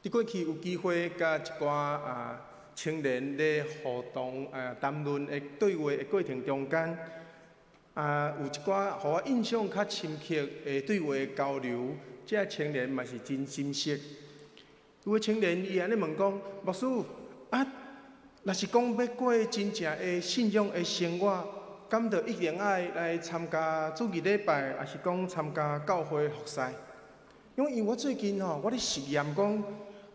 佇過去有機會佮一寡青年咧互動談論的對話的過程中間，有一寡予我印象較深刻的對話交流，這个青年嘛是真心實。有个青年伊按呢問講：牧師啊，若是講欲過真正的信仰的生活，敢著一定愛來參加主日禮拜，抑是講參加教會服侍？因為我最近吼，我咧實驗講，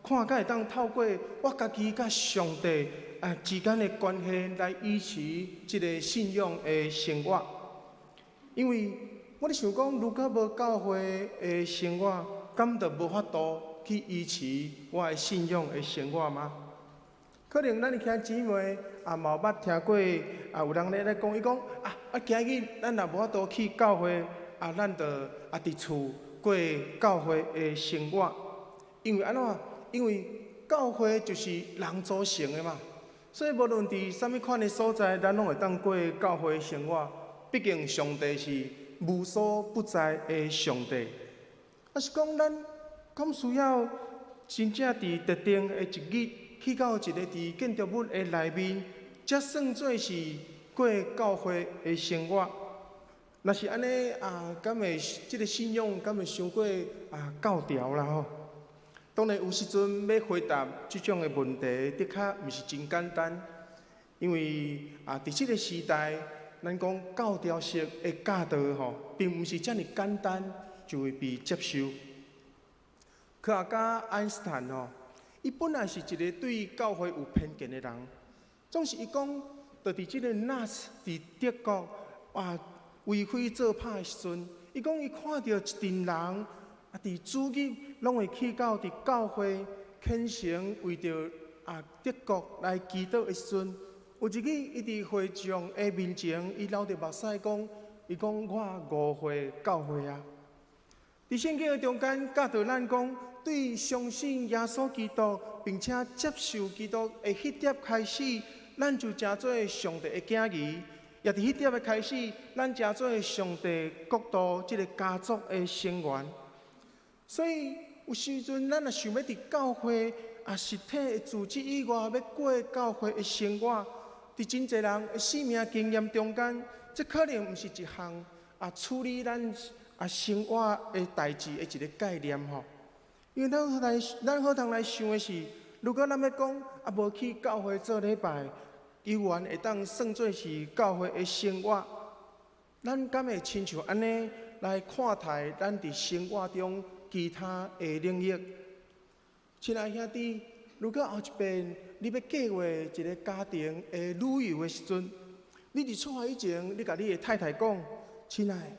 看敢會當透過我家己佮上帝之間的關係來維持這个信仰的生活。因為我咧想講，如果無教會的生活，敢就無法度去維持我的信仰的生活嗎？可能咱的兄姊妹也嘛有捌聽過，有人咧講，伊講啊，今日咱若無法度去教會，咱就佇厝過教會的生活。因為按怎？因為教會就是人組成的嘛，所以無論佇啥物款的所在，咱攏會當過教會生活。畢竟上帝是無所不在的上帝。抑是講咱敢需要真正佇特定的一日去到一个佇建築物的內面，才算做是過教會的生活？若是按呢啊，敢會這个信仰敢會傷過教條啦吼？當然有時陣欲回答這種的問題，的確毋是真簡單，因為佇這个時代，咱講教條式的教導吼，並毋是遮爾簡單就會被接受。科學家愛因斯坦吼，伊本來是一个對教會有偏見的人，總是伊講，就佇這个納粹佇德國為非作歹的時陣，伊講伊看著一陣人佇主日攏會去到佇教會虔誠為著德國來祈禱的時陣，有一日伊佇會眾的面前，伊流著目屎講，伊講我誤會教會啊！佇聖經的中間教導咱講，對相信耶穌基督並且接受基督的彼點開始，咱就成做上帝的囝兒；也佇彼點的開始，咱成做上帝國度這个家族的成員。所以有時陣，咱若想欲佇教會實體的組織以外，欲過教會的生活，佇真濟人的生命經驗中間，這可能毋是一項處理咱生活的代誌的一个概念吼。因為咱好通來想的是，如果咱欲講無去教會做禮拜，猶原會當算做是教會的生活，咱敢會親像按呢來看待咱佇生活中其他的領域？親愛兄弟，如果後一遍你欲計畫一个家庭的旅遊的時陣，你佇出發以前，你共你的太太講：親愛，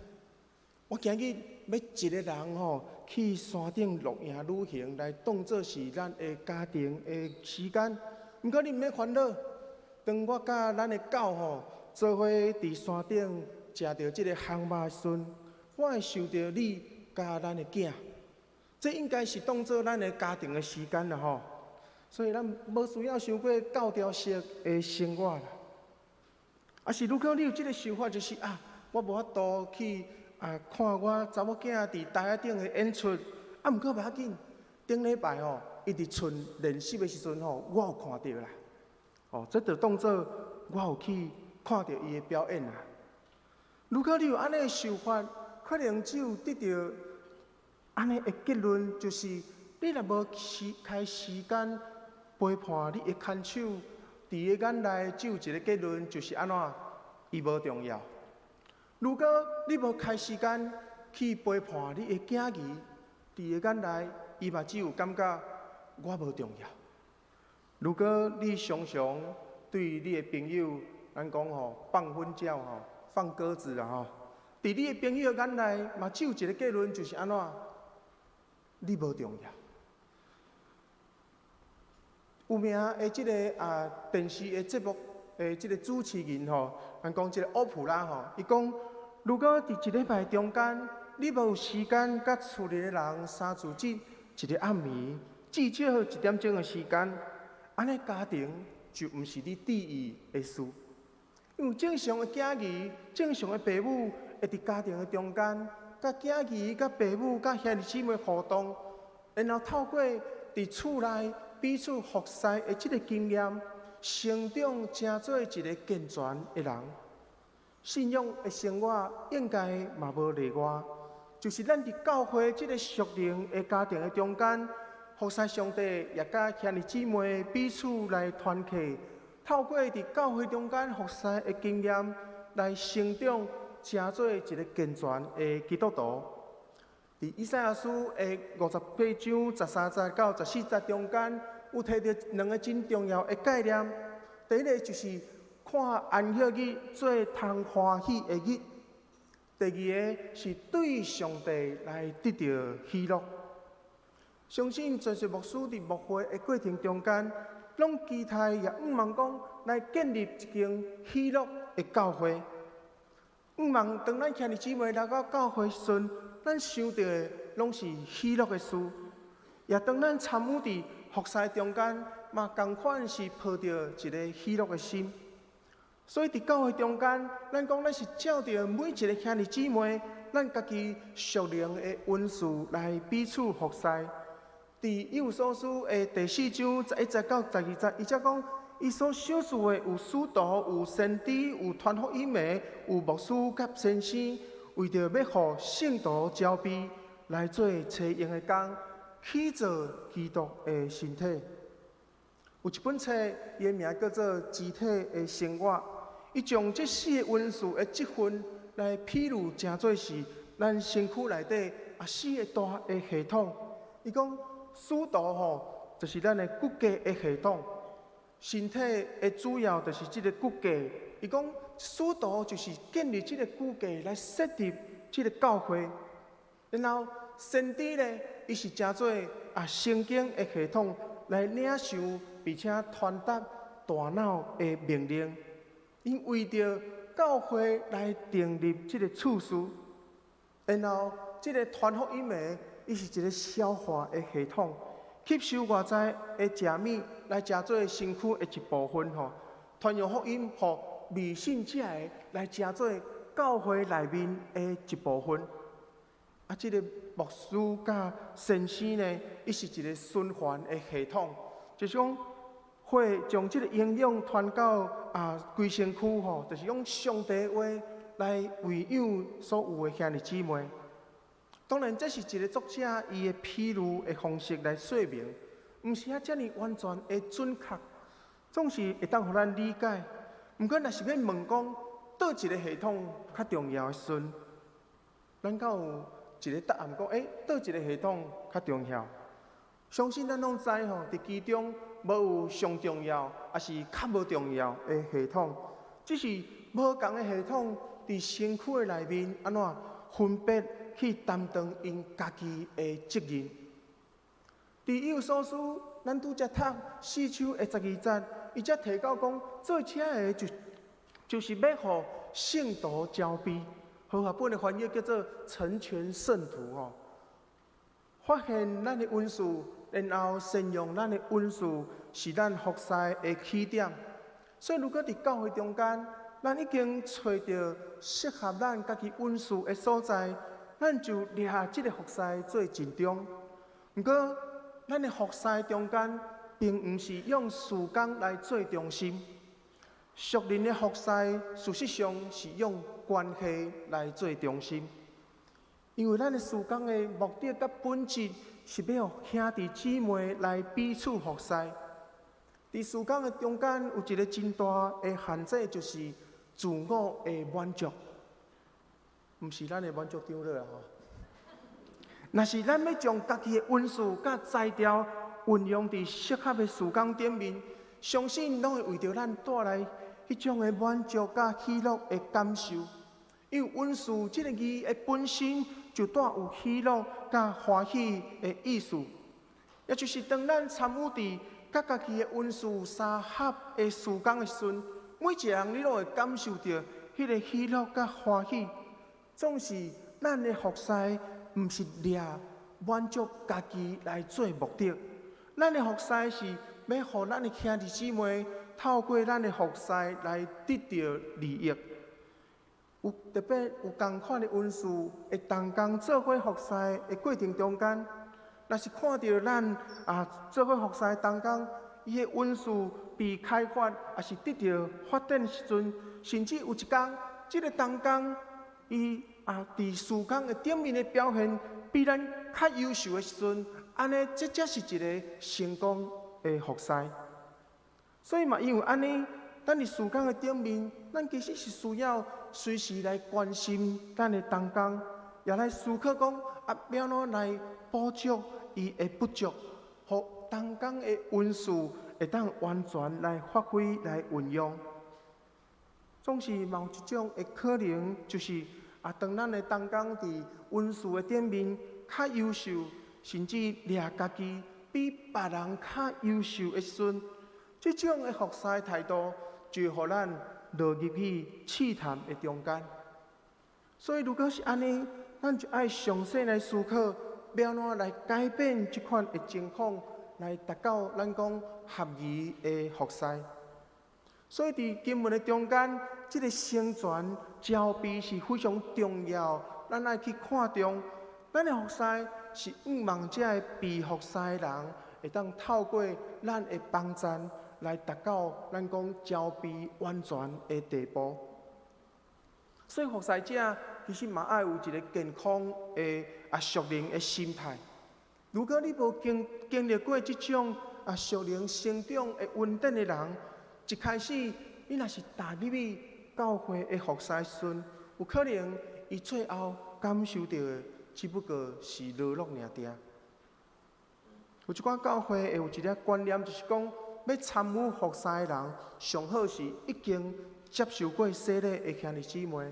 我今日欲一个人吼去山頂露營旅行，來當做是咱的家庭的時間。毋過你毋免煩惱，當我佮咱的狗吼做伙佇山頂食著這个烘肉的時陣，我會想著你佮咱的囝。這應該是當做咱的家庭的時間啦吼。所以咱無需要傷過教條式的生活啦。抑是如果你有這个想法，就是啊，我無法度去看我查某囝佇台仔頂的演出，毋過無要緊，頂禮拜吼，伊佇厝練習的時陣吼，我有看著啦。哦，這就當做我有去看著伊的表演啦。如果你有按呢的想法，可能只有得著按呢的結論，就是你若無時開時間陪伴你的牽手，佇伊眼內只有一个結論，就是按怎？伊無重要。如果你無開時間去陪伴你的囝兒，佇伊眼內，伊嘛只有感覺我無重要。如果你常常對你的朋友，咱講吼放粉鳥吼，放鴿子啦吼，佇你的朋友眼內，嘛只有一个結論，就是按怎？你無重要。有名的這个電視的節目的這个主持人吼，咱講這个歐普拉吼，伊講，如果佇一禮拜中間，你無時間佮厝裡的人相處這一个暗暝，至少一點鐘的時間，按呢家庭就毋是你注意的事。因為正常的囝兒、正常的爸母，會佇家庭的中間，佮囝兒、佮爸母、佮兄弟姊妹互動，然後透過佇厝內彼此服侍的這个經驗，成長成做一个健全的人。信仰的生活應該嘛無例外，就是咱佇教會這个屬靈的家庭的中間，服侍上帝，也佮兄弟姊妹彼此來團契，透過佇教會中間服侍的經驗，來成長成做一个健全的基督徒。佇以賽亞書的58章13節到14節中間，有提著兩个真重要的概念。第一个就是看安息日做通歡喜的日；第二个是對上帝來得著喜樂。相信全瑞牧師佇牧會的過程中間，攏期待也向望講來建立一間喜樂的教會。向望當咱兄弟姊妹來到教會時陣，咱想著的攏是喜樂的事；也當咱參與佇服侍中間，嘛仝款是抱著一个喜樂的心。所以佇教會中間，咱講咱是照著每一个兄弟姊妹，咱家己屬靈的恩賜來彼此服侍。佇以弗所書的第4章11節到12節，伊才講，伊所賞賜的有使徒、有先知、有傳福音的、有牧師佮先生，為著欲予聖徒棹備來做齊用的工，起造基督的身體。有一本冊，伊的名叫做《肢體的生活》，伊將這四个恩賜的職分來譬喻，成做是咱身軀內底四个大的系統。伊講，使徒吼，就是咱的骨骼的系統，身體的主要就是這个骨架。伊講，使徒就是建立這个骨架來設立這个教會。然後先知呢，伊是成做神經的系統來領受並且傳達大腦的命令。𪜶為著教會來訂立這个次序。然後這个傳福音的，伊是一个消化的系統，吸收外在的食物來食做身軀的一部分吼。傳揚福音，予未信者的來成做教會內面的一部分。這个牧師佮先生呢，伊是一个循環的系統，就是講會將這个營養傳到規身軀吼，就是用上帝話來餵養所有的兄弟姊妹。當然，這是一个作者伊的譬喻的方式來說明，毋是遐遮爾完全的準確，總是會當予咱理解。毋過，若是欲問講，佗一个系統較重要的時陣，咱敢有一个答案講，佗一个系統較重要？相信咱攏知吼，佇其中無有上重要，抑是較無重要的系統，只是無仝的系統佇身軀的內面按怎分別去擔當𪜶家己的責任。佇以弗所書，咱拄才讀4章的12節，伊才提到講，做這的就是欲予聖徒棹備，和合本的翻譯叫做成全聖徒吼。發現咱的恩賜，然後善用咱的恩賜，是咱服侍的起點。所以，如果佇教會中間，咱已經揣著適合咱家己恩賜的所在，咱就掠這个服侍做盡忠。毋過，咱的服侍中間，並毋是用事工來做中心。屬靈的服侍，事實上是用關係來做中心。因為咱的事工的目的佮本質，是欲予兄弟姊妹來彼此服侍。佇事工的中間，有一个真大的限制，就是自我的滿足，毋是咱的滿足長老啊吼。若是咱欲將家己的恩賜佮才調運用佇適合的事工頂面，相信攏會為著咱帶來彼種的滿足佮喜樂的感受。因為恩賜這个字的本身就帶有喜樂佮歡喜的意思，也就是當咱參與佇佮家己的恩賜相合的事工的時陣，每一个人你攏會感受著彼个喜樂佮歡喜。總是咱的服侍，毋是掠滿足家己來做目的，咱的服侍是欲予咱的兄弟姊妹透過咱的服侍來得著利益。有特別有仝款的恩賜，會同工做伙服侍的過程中間，若是看著咱啊，做伙服侍同工，伊的恩賜被開發，抑是得著發展時陣，甚至有一工，這个同工伊啊，佇事工的頂面的表現比咱較優秀的時陣，按呢，這才是一个成功的服侍。所以嘛，因為按呢，咱佇事工的頂面，咱其實是需要隨時來關心咱的同工，也來思考講啊，欲按怎來補足伊的不足，予同工的恩賜會當完全來發揮來運用。總是嘛有一種的可能，就是啊，當咱的同工佇恩賜的頂面較優秀，甚至掠家己比別人較優秀的時陣，這種的服侍態度，就會予咱落入去試探的中間。所以，如果是按呢，咱就愛詳細來思考，欲按怎來改變這款的情況，來達到咱講合宜的服侍。所以，佇經文的中間，這个成全召備是非常重要，咱愛去看重。咱的服侍是向望這个被服侍的人，會當透過咱的幫贊來達到咱講召備完全的地步。所以服侍者其實嘛愛有一个健康的啊屬靈的心態。如果你無經歷過這種啊屬靈成長的恩典的人，一開始你若是踏入去教會的服侍時陣，有可能伊最後感受著的，只不過是勞碌爾爾。有一寡教會會有一个觀念，就是講欲參與服侍的人，上好是已經接受過洗禮的兄弟姊妹。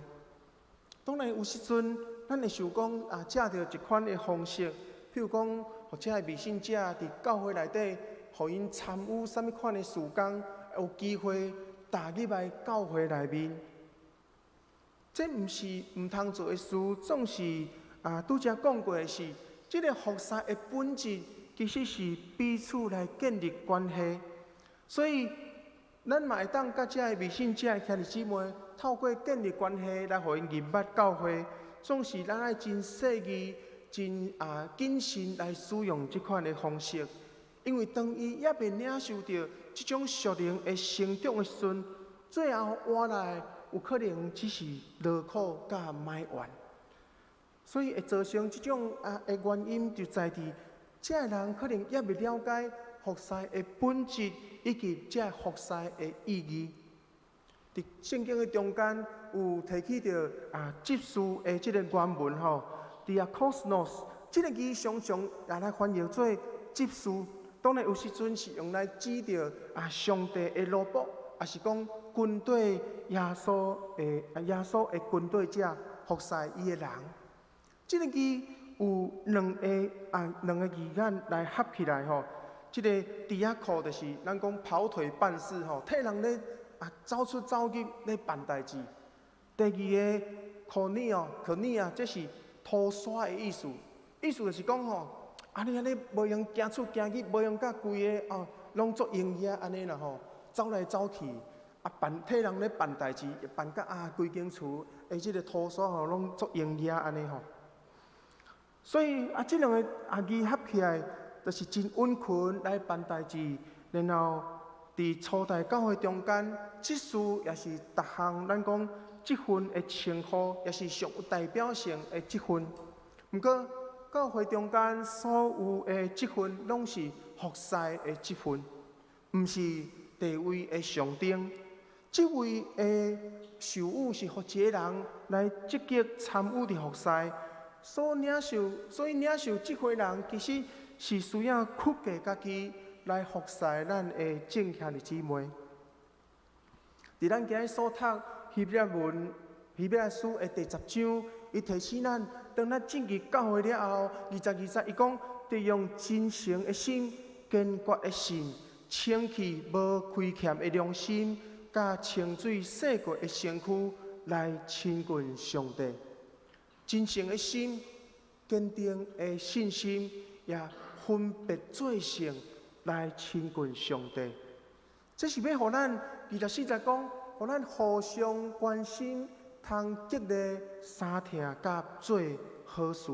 當然有時陣，咱會想講啊，藉著一款的方式，譬如講，予這个未信者佇教會內底，予𪜶參與啥物款的事工，有機會踏入來教會內面。這毋是毋通做的事，總是啊，拄才講過的是，這个服侍的本質其實是彼此來建立關係，所以咱嘛會當佮這个未信者的兄弟姊妹，透過建立關係來予𪜶認捌教會。總是咱愛真細膩、真啊謹慎來使用這款的方式，因為當伊猶未領受著這種屬靈的成長的時陣，最後換來有可能只是勞苦佮埋怨。所以會造成這種啊的原因，就在佇這个人可能猶未了解服侍的本質，以及這个服侍的意義。佇聖經的中間有提起著啊執事的這个原文吼，diakonos 這个字常常也來翻譯做執事。當然有時陣是用來指著啊上帝的奴僕，抑是講軍隊耶穌的軍隊者服侍伊的人。這个字有兩個字眼來合起來吼，這个 diako 就是咱講跑腿辦事吼，替人咧啊走出走入咧辦代誌。第二个 konia 哦，konia 啊，這是塗沙的意思，意思就是講吼，啊你按呢無閒行出行入，無閒甲規个哦，攏足閒額按呢啦吼，走來走去，啊辦替人咧辦代誌，辦甲啊規間厝的這个塗沙吼攏足閒額按呢吼。所以啊，這兩个啊字合起來，就是真殷勤來辦代誌，然後佇初代教會中間，執事也是逐項咱講職分的稱呼，也是上有代表性的職分。毋過教會中間所有的職分，攏是服侍的職分，毋是地位的象徵。職位的授予是予一个人來積極參與佇服侍。所以領受職分人，其實是需要屈低家己來服侍咱的眾兄弟姊妹。佇咱今日所讀希伯來文、希伯來書的第10章，伊提醒咱，當咱進入教會了後，22節伊講，得用真誠的心、堅決的信、清氣無虧欠的良心，佮清水洗過的身軀來親近上帝。真誠的心、堅定的信心，也分別做聖來親近上帝。這是欲予咱24節講，予咱互相關心，通激勵、相疼佮做好事。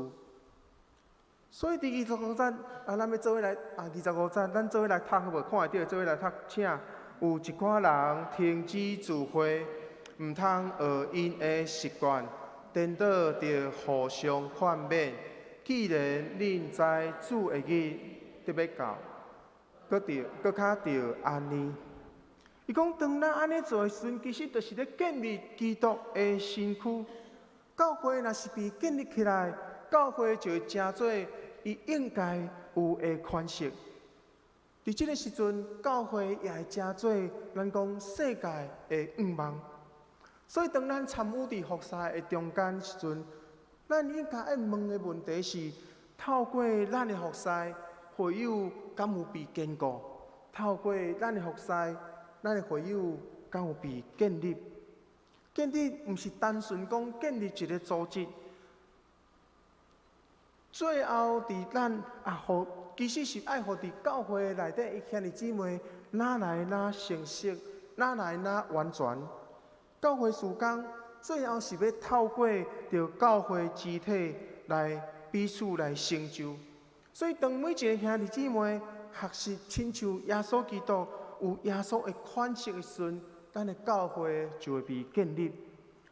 所以佇25節，啊，咱欲做伙來啊，25節，咱做伙來讀好無？看會著做伙來讀，請有一寡人停止聚會，毋通學𪜶的習慣，顛倒著互相勸勉。既然恁知主的日得欲到，閣著閣較著按呢。伊講，當咱按呢做的時陣，其實就是咧建立基督的身軀。教會若是被建立起來，教會就會成做伊應該有的款式。佇這个時陣，教會也會成做咱講世界的向望。所以，當咱參與佇服侍的中間時陣，咱應該愛問的問題是：透過咱的服侍，會友敢有被堅固？透過咱的服侍，咱的會友敢有被建立？建立毋是單純講建立一个組織。最後，佇咱啊，予其實是愛予佇教會內底的兄弟姊妹，愈來愈成熟，愈來愈完全。教會事工最後是欲透過著教會肢體來彼此來成就。所以，當每一个兄弟姊妹學習親像耶穌基督有耶穌的款式的時陣，咱的教會就會被建立。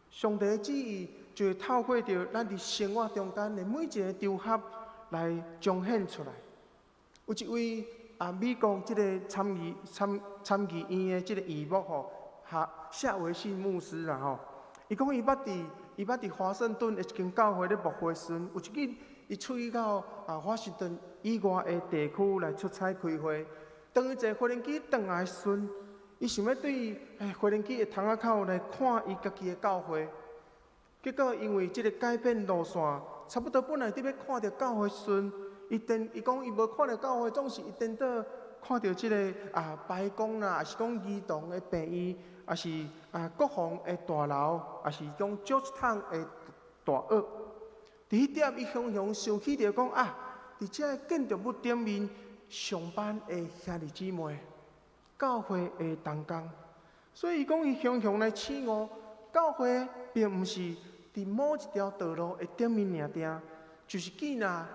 上帝的旨意就會透過著咱佇生活中間的每一个場合來彰顯出來。有一位啊，美國這个參議參參議院的這个議牧吼，哈謝維信牧師啦吼，伊講伊捌佇華盛頓的一間教會咧牧會時陣，有一日伊出去到啊華盛頓以外的地區來出差開會，當伊坐飛行機轉來時陣，伊想欲對飛行機的窗仔口來看伊家己的教會，結果因為這个改變路線，差不多本來佇欲看著教會時陣，伊顛伊講伊無看著教會，總是伊顛倒看著這个啊白宮啦，抑是講兒童的病院，抑是啊國防的大樓，抑是講 Georgetown 的大學。佇彼點，伊雄雄想起著講啊，佇這个建築物頂面上班的兄弟姊妹，教會的同工，所以伊講伊雄雄來醒悟，教會並毋是佇某一條道路的頂面爾定，就是既若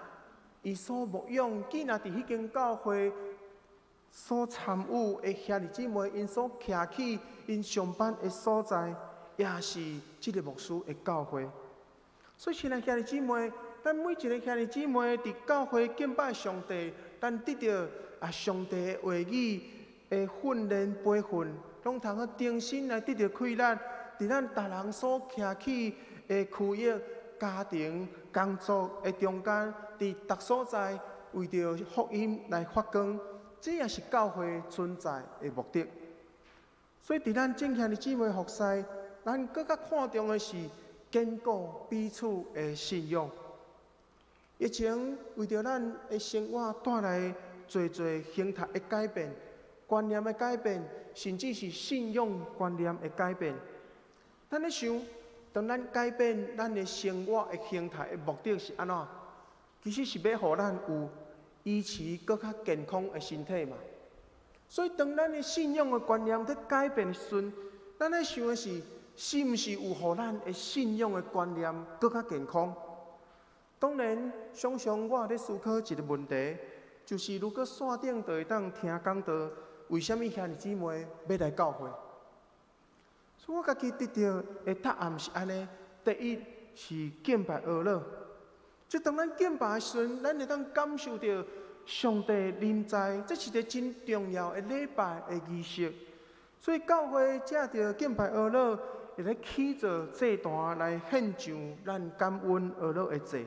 伊所牧養，既若佇彼間教會所參與的兄弟姊妹，𪜶所徛起𪜶上班的所在，也是這个牧師的教會。所以，親愛兄弟姊妹，咱每一个兄弟姊妹佇教會敬拜上帝，咱得著啊上帝的話語的訓練培訓，攏通好重新來得著氣力，佇咱逐人所徛起的區域、家庭、工作的中間，佇逐所在為著福音來發光，這也是教會存在的目的。所以，佇咱眾兄弟姊妹服侍，咱閣較看重的是堅固彼此的信仰。疫情為著咱的生活帶來濟濟形態的改變、觀念的改變，甚至是信仰觀念的改變。咱咧想，當咱改變咱的生活的形態的目的是按怎？其實是欲予咱有維持閣較健康的身體嘛。所以，當咱的信仰的觀念佇改變的時陣，咱咧想的是，是毋是有予咱的信仰的觀念閣較健康？當然，常常我咧思考一个問題，就是如果線頂就會當聽講道，為啥物兄弟姊妹欲來教會？所以我家己得著的答案是按呢：第一是敬拜阿樂，就當咱敬拜的時陣，咱會當感受著上帝臨在，這是一个真重要的禮拜的儀式。所以教會藉著敬拜阿樂，會咧起做祭壇來獻上咱感恩阿樂的祭。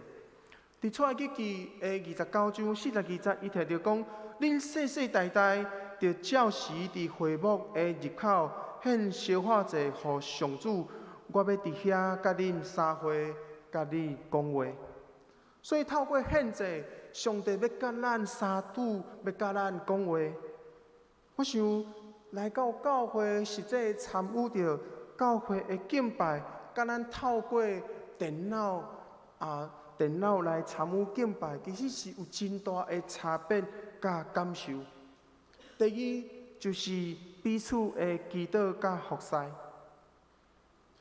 佇出埃及記的29章42節，伊提著講：恁世世代代著照時佇會幕的入口獻燒化祭予上主，我欲佇遐佮恁相會，佮你講話。所以透過獻祭，上帝欲佮咱相拄，欲佮咱講話。我想來到教會，實際參與著教會的敬拜，佮咱透過電腦啊電腦來參與敬拜，其實是有真大的差別佮感受。第二就是彼此的祈禱佮服侍。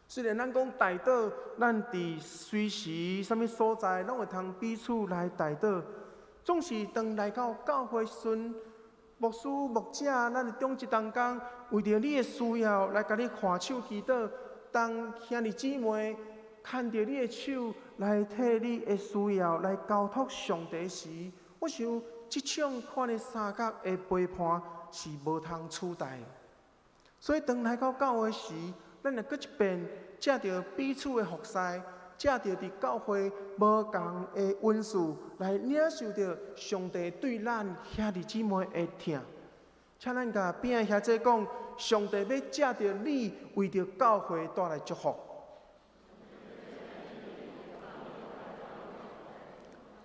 雖然咱講代禱，咱佇隨時啥物所在，攏會通彼此來代禱。總是當來到教會時陣，牧師牧者，咱會中一同工，為著你的需要來共你攜手祈禱。當兄弟姊妹牽著你的手來替你的需要來交託上帝時，我想這種款的相佮的陪伴是無通取代的。所以當來到教會時，咱會閣一遍藉著彼此的服侍，藉著佇教會無仝的恩賜來領受著上帝對咱兄弟姊妹的疼。請咱共邊仔兄弟講，上帝欲藉著你為著教會帶來祝福。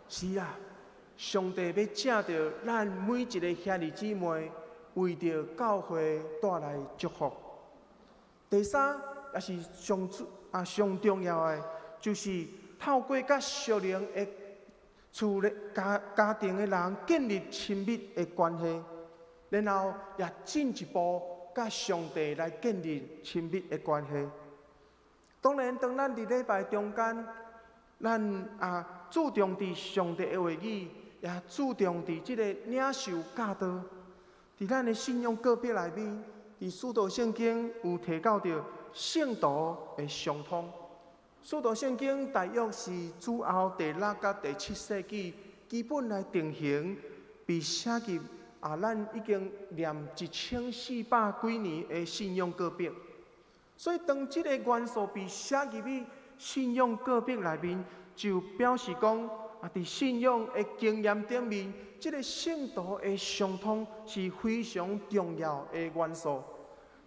是啊，上帝欲藉著咱每一个兄弟姊妹為著教會帶來祝福。第三，也是上上重要的，就是透過佮屬靈的厝內家家庭的人建立親密的關係。然後也進一步佮上帝來建立親密的關係。當然，當咱佇禮拜中間，咱注重佇上帝的話語，也注重佇這個領受教導。佇咱的信仰告白內面，佇使徒聖經有提到著聖徒的相通。使徒聖經大約是主後第六佮第七世紀基本來定型，被寫入。咱已經念1400幾年的信仰告白，所以當這个元素被寫入去信仰告白內面，就表示講佇信仰的經驗頂面，這个聖徒的相通是非常重要的元素。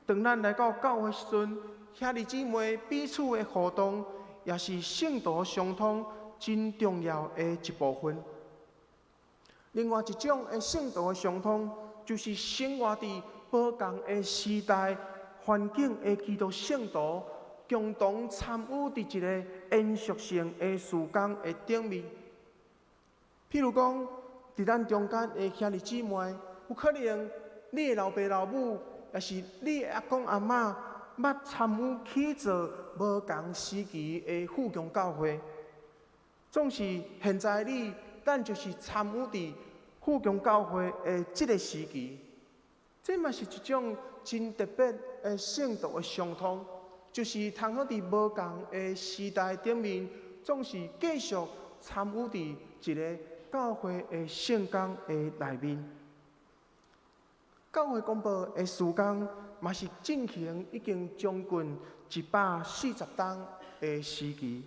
當咱來到教會時陣，兄弟姊妹彼此的互動，也是聖徒相通真重要的一部分。另外一種的聖徒的相通，就是生活佇無仝的時代環境的基督聖徒，共同參與佇一个延續性的事工的頂面。譬如講，佇咱中間的兄弟姊妹，有可能你的老爸老母，抑是你的阿公阿嬤，捌參與去做無仝時期的富強教會。總是現在你，咱就是參與佇富強教會的這个時期，這嘛是一種真特別的聖徒的相通，就是通好佇無仝的時代頂面，總是繼續參與佇一个教會的聖工的內面。教會公報的事工嘛是進行已經將近140冬的時期，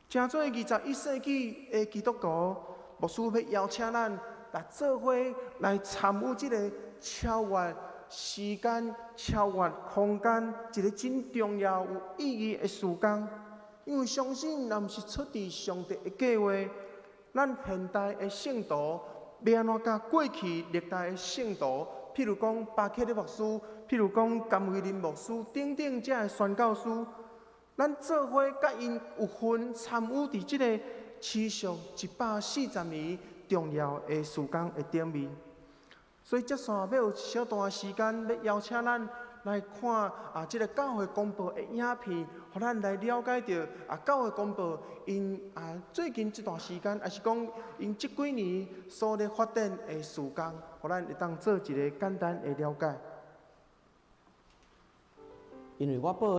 成做21世紀的基督徒，牧師欲邀請咱來做伙來參與這个超越時間、超越空間一个真重要有意義的事工。因為相信，若毋是出佇上帝的計劃，咱現代的聖徒欲按怎佮過去歷代的聖徒，譬如講巴克利牧師，譬如講甘慧林牧師等等這个宣教師，咱做伙佮𪜶有份參與佇這个持續140年重要的事工的頂面。所以接紲欲有一小段時間，欲邀請咱來看這个教會公報的影片，予咱來了解著教會公報𪜶最近這段時間，抑是講𪜶這幾年所咧發展的事工，予咱會當做一个簡單的了解。因為我報。